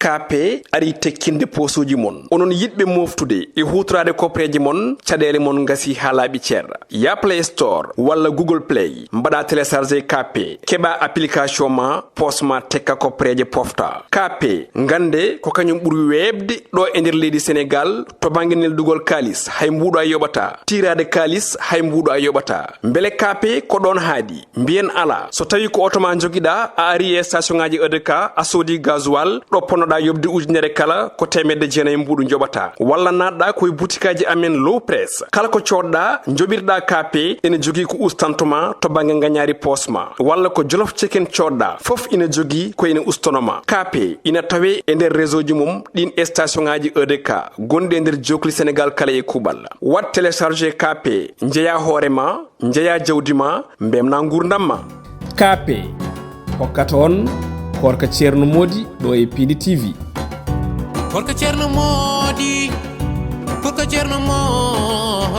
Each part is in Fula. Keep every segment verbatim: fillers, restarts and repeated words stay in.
K P ari tekkinde poosuuji mon. Onon yiɗɓe mooftude e huutoraade kopreeje mon, caɗeele mon ngasi haa laaɓi cer. Ya Play Store walla Google Play, mbaɗa télécharger K P, keɓa application ma, poos ma tekka kopreeje pofta. K P, ngannde ko kañum ɓuri weeɓde ɗo e nder leydi Senegaal to bannge neldugol kaalis, hay mbuuɗo a yoɓata. Tiiraade kaalis, hay mbuuɗo a yoɓata. Mbele K P ko ɗoon haaɗi? Mbiyen alaa. So tawii ko oto ma njogiɗaa, a ari e station ŋaaji E D K, a soodi gasoil, ɗo ponnoɗaa yoɓde ujunere kala, ko teemedde jeenayi mbuuɗu njoɓataa. Walla naatɗaa ko e butikaaji amen Low Press. Kala ko coodɗaa, njoɓirɗaa K P, ene jogii ko ustanto ma to bannge ngañaari poos ma. Walla ko Jolof Chicken coodɗaa, fof ina jogii ko ina ustono ma. K P ina tawee e nder réseau ji mum ɗin e station ŋaaji E D K gonɗi e nder jookli Senegaal kala e kuuɓal. Waɗ télécharger K P, njeyaa hoore ma, njeyaa jawdi ma, mbemna nguurndam ma. K P hokkata on Koorka Ceerno Moodi ɗo e Piindi T V. Koorka Ceerno Moodi, Koorka Ceerno Moodi.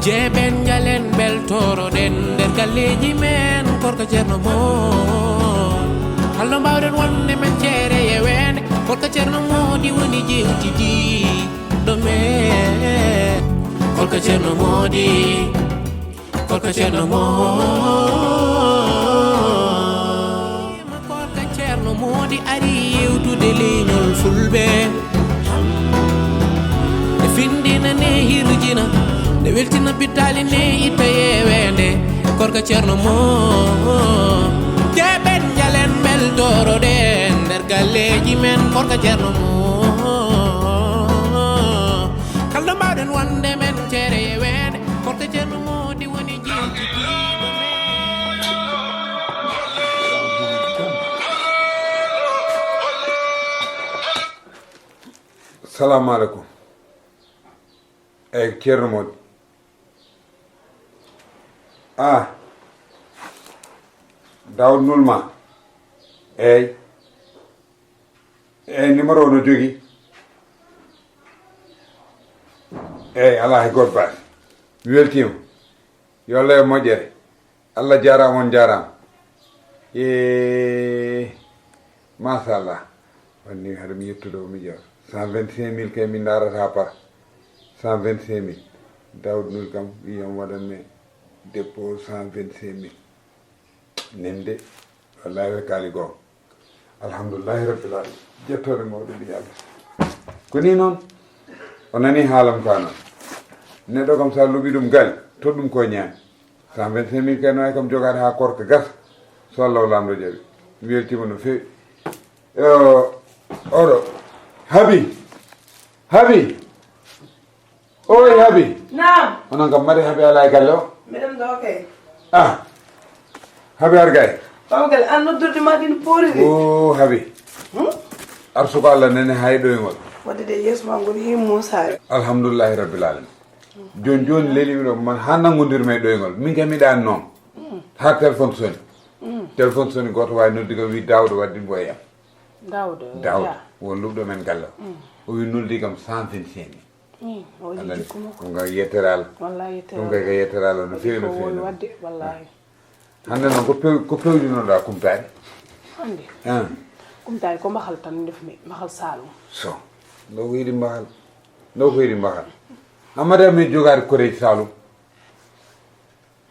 Jeeɓen njalen mbeltoroɗen nder galleeji men, Koorka Ceerno Moodi. Halno mbaawɗen wonde men ceere e weende, Koorka Ceerno Moodi woni jewtidi. Ɗo men, Koorka Ceerno Moodi, Koorka Ceerno Moodi. Koorka Ceerno Moodi ari yewtude leñol Fulɓe. Ne findina, ne hirjina, ne weltina pittaali, ne itta yeweende. Koorka Ceerno Moodi, jeeɓen njalen mbeltoroɗen nder galleeji men, Koorka Ceerno Moodi. Kala mbaɗen wonde men ceere e weende, Koorka Ceerno Moodi woni jewtitiiɗo men. Salamu aleykum. Eyyi, Ceerno Moodi. Ah. Daawuda Nulma. Eyyi. Eyyi, numéro o no jogii. Eyyi, alaa hay gooto baasi. Mi weltiima. Yo Allah e moƴƴere. Allah jaaraama, on njaaraama. E machallah. Wanni hade mi yettude o miijo. Cent vingt-cinq mille kay min ndaarata pa. Cent vingt-cinq mille. Daawuda Nul kam wiyi omo waɗan mi dépôt cent vingt-cinq mille. Nen de, wallahi ɓe kaali goonga. Alhamdulillahi rabbil alamin. Jettore mawɗo ɗi Allah. Ko ni noon, o nani haalam ka noon. Neɗɗo kam sa luɓi ɗum gal, to ɗum ko ñaami. Cent vingt-cinq mille kay no ay kam jogaade haa korka gasa. So Allah o lamɗo jaɓi. Mi weltima no feewi. Yo, oɗo. Habi. Habi. Oy, Habi. Naam. Onon kam mari Habi alaa e galle o? Miɗen ɗo kay. Ah. Habi ar gay. Pawgal an noddirde ma ɗin poori de. O Habi. Hmm? Arsuko Allah nene hay ɗoyngol. Wadde de yeeso ma ngoni heen Muusa. Alhamdulillahi rabbil alamin. Joni joni leli mi ɗo man ha nanngodir me ɗoyngol. Min kam miɗa an noon. Hmm. Ha téléphone soni. Hmm. Téléphone soni goto wawi noddi kam wi Daawda waddi mbo e yam. Daawda. Daawda. Won luɓɗo men galle. Hmm. O wi nuldi kam cent vingt-cinq mille. Mm, o waɗi jikku makko. Ɗum kam yettere Allah. Wallahi yettere Allah. Ɗum kay ko yettere Allah no feewi, no feewi. Waɗde, wallahi. Hannde noon ko pew-, ko pewjunoɗa kumtaari? Hannde? Ah. Kumtaari ko mahal tan ndefmi, mahal Saalum. So. Nde ko yiɗi mahal. Nde ko yiɗi mahal. Amma de mi jogaade koreeji Saalum.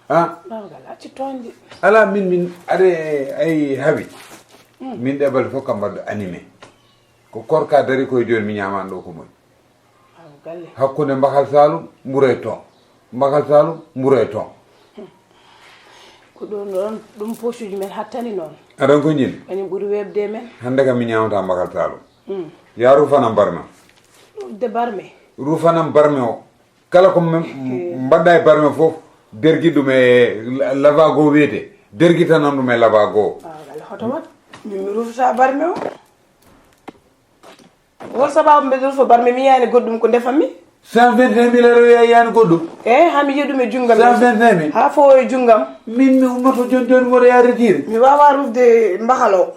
Ah. Baaba Galle, accu tooñde. Alaa, min, min, are, ay, Habi. Mm. Min ɗe balɗe fof kam mbaɗɗo animé. Ko korka dari koye jooni mi ñaamaani ɗo ko moƴƴi. Hakkunde Mbakal Saalum, Mburo e Toon. Mbakal Saalum, Mburo e Toon. Ko ɗum ɗoon, ɗum posuuji men hattani noon. Aɗa ko ñin? Kañum ɓuri weeɓde e men. Hannde kam mi ñaamata Mbakal Saalum. Mm. Yaa rufanam barme. Ɗum de barme. Rufanam barme o. Kala ko men mbaɗɗa e barme fof, dergi ɗum e la-, lavago wiyete. Dergitanam ɗum e lavago. Ah, walla hoto waɗ. Min mi rufata barme o. Hol sababu mbeɗa rufa barme mi yiyaani goɗɗum ko ndefammi? Cent vingt-cinq mille euro wiya yiyaani goɗɗum? Eh, haa mi yiya ɗum e junngam. Cent vingt-cinq mille? Haa fof e junngam. Min mi ummoto jooni jooni mboɗo yaha retire. Mi waawaa rufde mbakal o.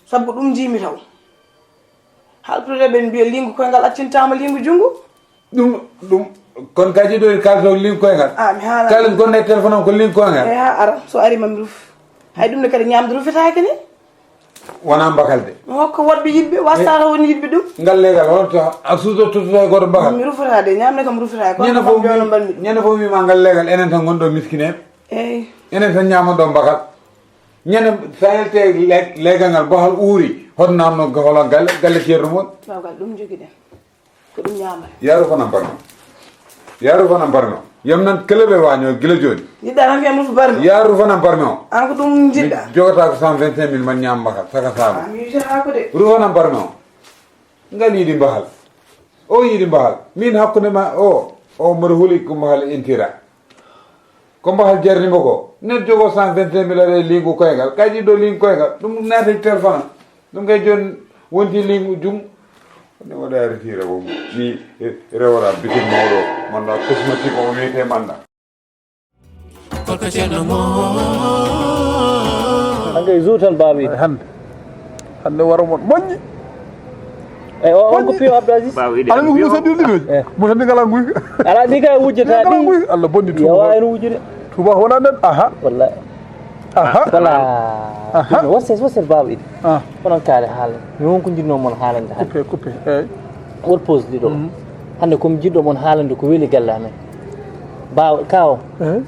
Sabu ɗum njiimi taw. Haalpulaar ɓen mbiya liingu koyngal accintaama liingu junngo. Ɗum, ɗum, kon kaji ɗo kalto liingu koyngal? Ah, mi haala. Kala gonɗo e téléphone am ko liingu koyngal? Eh, haa ara, so ari ma mi ruf. Hay ɗum ne kadi ñaamde rufetaake ni. Wonaa mbakal de. Mi hokka woɗɓe yiɗɓe, wasata won yiɗɓe ɗum. Ngal leegal, hoto a suudo tottude e gooto mbakal. Mi rufata de, ñamde kam rufata, kono ñande kam fof jono mbalmi. Ñande fof wima ngal leegal, enen tan ngonɗo miskineeɓe. Eyi. Enen tan ñamanɗo mbakal. Ñande sa yelte le-, leegal ngal, mbakal uuri, hoto namno hola galle, galle ceerno mon. Bawgal, ɗum jogiɗen. Ko ɗum ñaamata. Yaa rufanam barme o. Yaa rufanam barme o. Yam nan kala ɓe waaño gila jooni. Jiɗɗa tan fiyam rufu barme o. Yaa rufanam barme o. An ko ɗum jiɗɗa. Mi jogata ko cent vingt-cinq mille man ñaam mbakal saka saabu. Ah, mi yiyata ko de. Rufanam barme o. Ngal yiɗi mbahal. O yiɗi mbahal. Min hakkunde ma o. O mboɗo huli ko mbahal intira. Ko mbahal jarni mbo ko. Neɗɗo jogo cent vingt-cinq mille aɗa e lingu koyngal. Kay ɗiɗo lingu koyngal. Ɗum naata e téléphone am. Ɗum kay jooni wonti lingu jum. Ne waɗa retiré ko mi rewora bitin mawɗo. Manda cosmétique o wiyete manda. Kolko ceerno mo. Hannde e jour tan baabi. Hannde. Hannde waro mon moƴƴi. Eyi, o, on ko piyo Abdou Aziz. Baawo iɗi Ala mi ko musa ɗiɗo. Eh. Mo tan ngala nguy. Ala ɗi kay wujjata ɗi. Ngala nguy. Allah bonni Touba. Yawa en wujude. Touba wona nen. Aha. Wallahi. Aha. Voilà. Aha. Ɗum wosset, wosset baawo iɗi. Ah. Onon kaale haala. Mi won ko jinno mon haalande hannde. Coupé, coupé. Eyi. Wol pause ɗiɗo. Mhm. Hannde ko mi jiɗɗo mon haalande ko weli galle amen. Baawo kawo. Eh?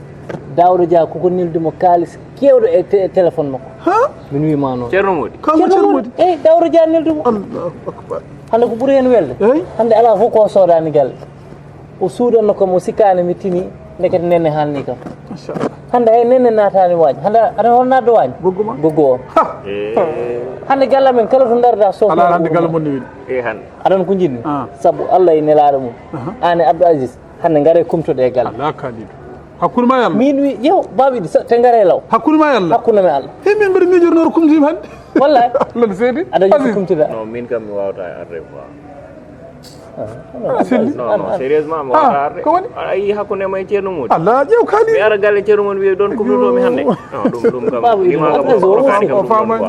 Daawɗo Dia koko neldi mo kaalis kewɗo e te-, téléphone makko. Ha? Min wiima noon. Ceerno Modi. Kanko Ceerno Modi. Eyi, Daawɗo Dia neldi mo. Allahu akbar. Hannde ko ɓuri heen welde. Eyi? Hannde alaa fof ko soodani galle. O suudanno kam, o sikkaani mi tini, ndekete nenne haalni kam. Machallah. Hannde hay nenne naataani waañ. Hannde aɗa hol naatde waañ? Goggo ma? Goggo o. Ha! Eh. Hannde galle amen kala to ndarda soos. Alaa hannde galle mon ne weli. Eh, hannde. Aɗon ko njiɗmi? Ah. Sabu Allah e nelaaɗo mum. Aha. Aan e Abdou Aziz. Hannde ngare kumtoɗe e galle. Alaa Kalidou. Hakkunde ma e Allah. Min wi, ƴeew, baaɓe ɗi, so, te ngare law. Hakkunde ma e Allah. Hakkunde ma e Allah. He, min mbiɗa miijornoo ko kumtiima hannde. Wallahi. Allah ne seedi. Aɗa yiɗi kumtude. Non, min kam mi waawata arde quoi. Ah, non, non, sérieusement, mi waawata arde. Ko woni? A yii hakkunde ma e Ceerno Modi. Allah, ƴeew Kalidou. Mi ara galle Ceerno Modi wiye ɗon kumtotoo mi hannde. Non, ɗum, ɗum kam. Baaɓe ɗi, ɗum kam, o faamaani.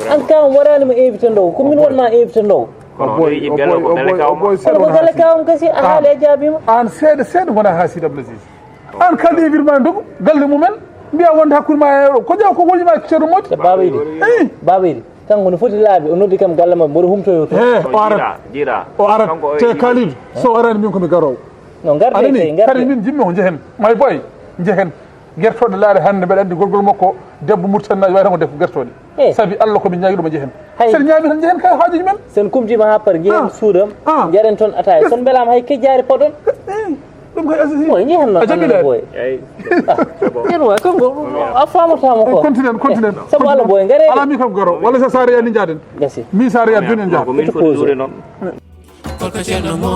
An kam waɗaani mo invité ndaw. Ko min won ma invité ndaw. Kono o boy, o boy, o boy, o boy, seeɗa wona galle kawam kasi, a haali a jaabiima. Aan seeɗa, seeɗa wona haa Sidi Abdou Aziz. Aan kaldi e wirma ndogu, galle mumen, mbiya wonde hakkunde ma e ko jaw ko woni ma Ceerno Modi. E Baba Idi. Eyi. Baba Idi. Kanko no foti laabi, o noddi kam galle maɓɓe, mboɗo humtoyo to. He, o arat. Jiira, jiira. O arat. Kanko o te Kalidou, so o arani min ko mi garowo. No ngarde. Anani, kadi min jimmi ko njehen. My boy, njehen. Gertooɗe laaɗe hannde mbeɗa anndi gorgol makko debbo Mauritanie naajo wawi tan ko debbo gertooɗe. Eh. Sabi Allah ko min ñaagi ɗum a jehen. Hay. Sen ñaami tan jehen kay haajuji men. Sen kumtiima haa par jehen suudam. Ah. Njaren toon ataaya. Son mbelaama hay kejjaari podon. Eh, ɗum kay asisi. Moy njehen noon. A jaɓi ɗe. Boy. Ay. Yen wa kanko a faamataama ko. Continent, continent. Sabu Allah boy ngare. Ala mi kam garo. Walla sa saare yani njaaden. Gasi. Mi saare ya dunen njaaden. Ko min foti duure noon. Kolko ceerno mo.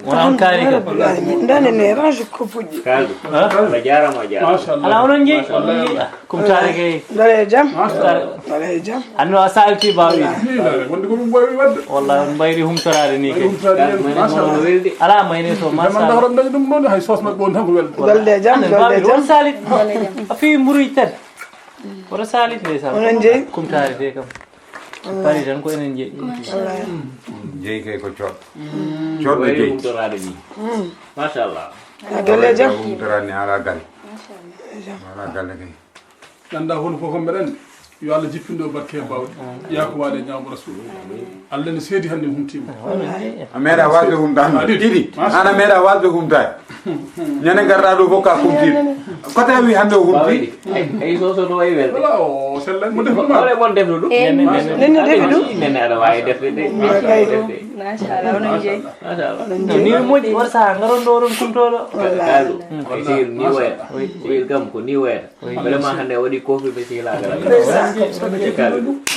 Wona on kaari kam. Wallahi, min ndane ne range ko puƴƴi. Kaldu. Ha? Allah jaarama, a jaarama. Machallah. Ala onon jeyi. Machallah. Onon jeyi. Kumtaare kay. Ndare e jam. Ndare e jam. Anno a salti baawi. Ni ndare, wonde ko ɗum wawi wadde. Wallahi, on mbayri humtoraade ni kay. Humtoraade, machallah. Ala mayne so, machallah. Dama ndax ɗum ɗum ɗon hay sos maɓɓe on tan ko welde. Welde e jam, welde e jam. On salit. A fi mburuy tan. Wota salit ndeysaan. Onon jeyi. Kumtaare de kam. Pari tan ko enen jeyi. Jeyi kay ko coot. Coot no jeyi. Humtoraade ni. Machallah. A galle jam. Humtoraade ni ala galle. Ala galle kay. Ganda hono fof ko mbeɗen. Yo Allah jippin ɗo barke e bawɗe. Ya ko waɗe ñaamo Rasul. Allah ne seedi hannde humtima. A meeɗa wasde humtaade. Ɗiɗi. An a meeɗa wasde humtaade. Ñande garɗa ɗo fof ka kumtiiɗo. Ko tawi hannde o humti? Ay, ay, so, so, no wayi welde. Wala, o sellani mo defde ma. Wala mon defde ɗum. Eh, nene, nene, nene defi ɗum. Nene aɗa wawi defde de. Machallah, onon jeyi. Machallah. Onon jeyi. Ni moƴƴi, won saha ngaron ɗo oɗon kumtoɗo. Wallahi. Ko sehil ni wayata. Sehil kam ko ni wayata. Vraiment hannde a waɗi confirmé sehilagal.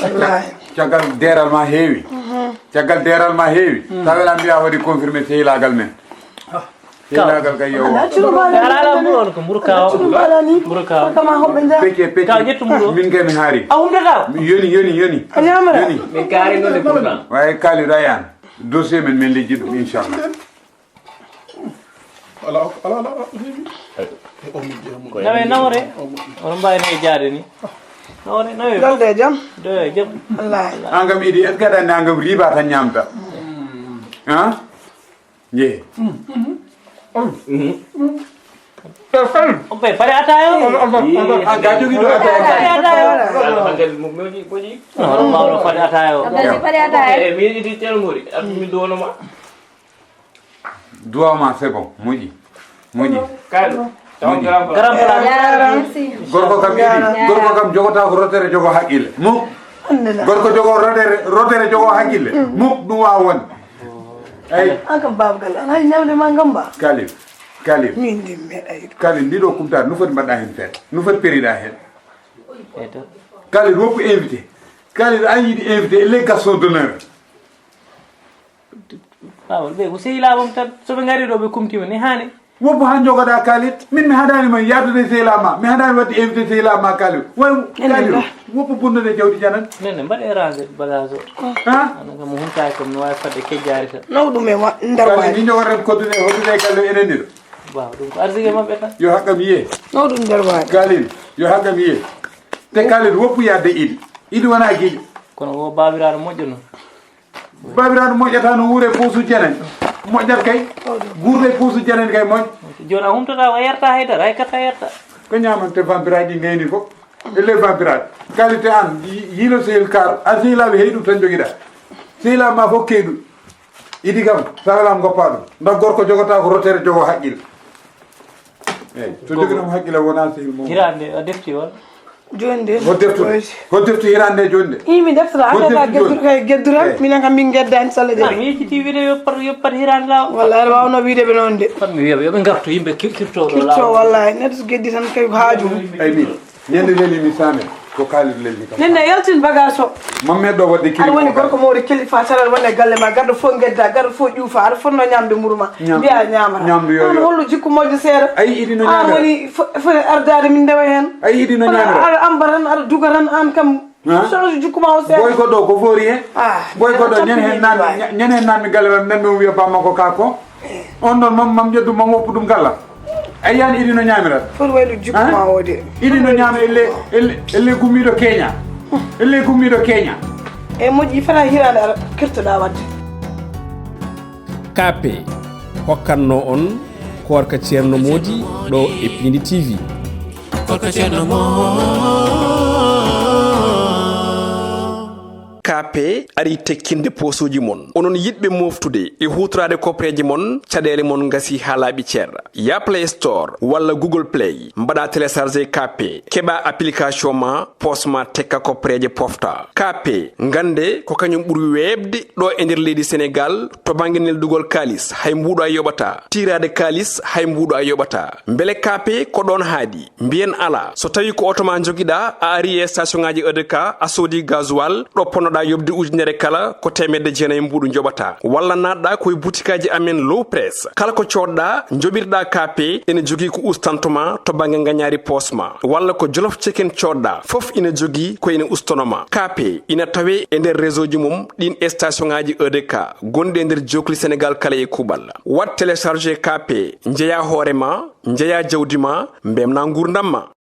Wallahi. Caggal deeral ma heewi. Caggal deeral ma heewi. Tawa wela mbiya a waɗi confirmé sehilagal men. Sehilagal kay yo. Ala, ala, mburu on ko mburu kawo. Mburu kawo. Pecce, pecce. Kaw, ƴettu mburu o. Min kay mi haari. A humdata o? Yoni, yoni, yoni. A ñamata? Yoni. Min kaari noon de pourtant. Wayi kaali ɗo yan. Dossier men, min lejji ɗum, inchallah. Ala, ala, ala, ala. Nawe, nawre. Oɗon mbawi no e jaade ni. Nawre, nawe. Dalde e jam. Doyo e jam. Wallahi. An kam Idi, est-ce que aɗa anndi an kam riba tan ñamta? Han? Jeyi. On ɓe pare ataaya o. A ga jogiiɗo ataaya. Pare ataaya o. Kadi mo moƴƴi, moƴƴi. Hono mawɗo fade ataya o. Abdou Aziz fade ataya. E mi yiɗi Ceerno Mori, mi duwano ma. Duwa ma, c'est bon, moƴƴi. Moƴƴi. Kadi. Moƴƴi. Garam pala. Gorko kam yiɗi, gorko kam jogota ko rotere jogo haqqille. Muk. Gorko jogo rotere, rotere jogo haqqille. Muk ɗum wawa wonde. Ay. An kam Baba Galle, an hay ñawde ma ngam ba. Kalil. Kalil. Min ndi meeɗa yiɗ. Kalil, ndi ɗo kumta, no foti mbaɗɗa hen feere? No foti periɗa hen? Kalil, woppu invité. Kalil, an yiɗi invité, les garçons d'honneur. Bawol ɓe ko sehilaaɓe mum tan, so ɓe ngari ɗo ɓe kumtima ni haani. Woppu han jogoɗa Kalil. Min mi haɗani ma yaadude sehilaa ma. Mi haɗani wadde invité sehilaa ma Kalil. Way Kalil. Woppu bundude jawdi janan. Nene mbaɗe range bagage o. Ha? Ana kam huntaaki kam no waawi fadde kejjaari tan. Naw ɗum e wa-, nder Kalil, waali. Ni jogoɗen koddude hoddude e galle enen ɗiɗo. Waaw, ɗum ko arsike maɓɓe tan. Yo haqqam yiye. Naw ɗum nder waali. Kalil, yo haqqam yiye. Te Kalil woppu yadde iɗi. Iɗi wona giɗi. Kono o baabiraaɗo moƴƴo noon. Baabiraaɗo moƴƴata no wuure puusu jenen. Moƴƴat kay. Guurde puusu jenen kay moƴ. Jooni a humtata o yerta haydara, hay kata yerta. Ko ñamante vampiraaji ngayni ko. E les vampiraaji. Qualité an, yi-, yilo sehil kar, a sehilaaɓe heyɗu tan jogiɗa. Sehilaa ma fof keyɗu. Idi kam, sawelam goppa ɗum. Ndax gorko jogata ko rotere jogo haqqil. Eyyi, so joginoma haqqille wona sehil mum. Hiraande a defti walla? Jooni de. Ho deftu. Ho deftu hiraande jooni de. Ii, mi deftata. Ho an kay deftu jooni. Geddura, geddura. Eyyi. Minen kam min geddaani salla de. Ah, mi yejjiti wiide yo pat, yo pat hiraande law. Walla aɗa waawno wiide ɓe noon de. Fat mi wiya ɓe, yo ɓe ngartu yimɓe kir-, kirtooɗo law. Kirto, wallahi. Neɗɗo so geddi tan kay ko haaju mum. Eyyi, min. Ñande leli mi same, ko Kalidou leli kam. Nenne yaltin bagage o. Mammed ɗo wadde kiri. Aɗa woni gorko mawɗo kilifa tan, aɗa woni e galle ma, garɗo fof gedda, garɗo fof ƴuufa, aɗa fotno ñamde mburu ma. Ñam-, mbiya ñamata. Ñamdu yo, an yo. Hollo jikku moƴƴo seeɗa? Ayi, iɗi no an ñamira. Woni fo-, foti ardaade min ndewa heen. Ayi, iɗi no ñamira. Aɗa, aɗa amba tan, aɗa duga tan, an kam. Ha? Change jikku ma o seeɗa. Boy goɗɗo ko fori he? Ah, boy goɗɗo ñande heen nan, ñande heen nan mi galle ma, nan mi wiya bamma ko ka ko. On ɗon mam, mam ƴettu mam woppu ɗum galla. A yiyani iɗi no ñaamira. Foti wayde jikku ma o de. Iɗi no ñaama elle, elle, elle gummiiɗo Kenya. Elle gummiiɗo Kenya. E moƴƴi fata hiraande ara kirtoɗa wadde. K P hokkanno on Koorka Ceerno Moodi ɗo e Piindi T V. Koorka Ceerno Moodi. K P ari tekkinde poosuuji mon. Onon yiɗɓe moftude e huutoraade kopreeje mon, caɗeele mon ngasi haa laaɓi cer. Ya Play Store walla Google Play, mbaɗa télécharger K P, keɓa application ma, poos ma tekka kopreeje pofta. K P, ngannde ko kañum ɓuri weeɓde ɗo e nder leydi Senegal to bannge neldugol kaalis, hay mbuuɗu a yoɓata. Tiiraade kaalis, hay mbuuɗu a yoɓata. Mbele K P ko ɗoon haaɗi? Mbiyen alaa. So tawii ko oto ma njogiɗaa, a arii e station ŋaaji E D K, a soodii gasoil, ɗo ponnoɗaa yoɓde ujunere kala, ko teemedde jeenayi mbuuɗu njoɓataa. Walla naatɗaa ko e butikaaji amen Low Press. Kala ko coodɗaa, njoɓirɗaa K P, ene jogii ko ustantoo ma to bannge ngañaari poos ma. Walla ko Jolof Chicken coodɗaa, fof ina jogii ko ina ustanoo ma. K P ina tawee e nder réseau ji mum ɗiin station ŋaaji E D K gonɗi e nder jookli Senegal kala e kuuɓal. Waɗ télécharger K P, njeyaa hoore ma, njeyaa jawdi ma, mbeltinaa nguurndam ma.